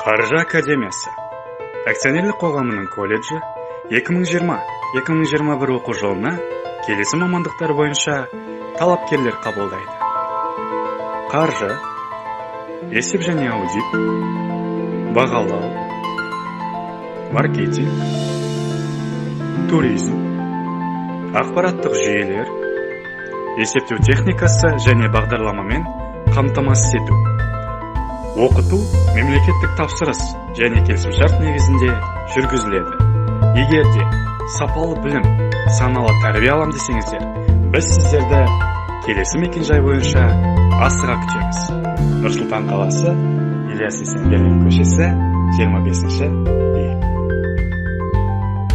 Қаржы академиясы акционерлік қоғамының колледжі 2020-2021 оқу жылына келесі мамандықтар бойынша талапкерлер қабылдайды: қаржы, есеп және аудит, бағалау, маркетинг, туризм, ақпараттық жүйелер, есептеу техникасы және бағдарламамен қамтамасыз ету. Оқыту мемлекеттік тапсырыс және келісімшарт негізінде жүргізіледі. Егер де сапалы білім, саналы тәрбие алам десеңіздер, біз сіздерді келесі мекенжай бойынша асыға күтеміз: Нұр Сұлтан қаласы, Ілияс Есенберлин көшесі, 25-үй.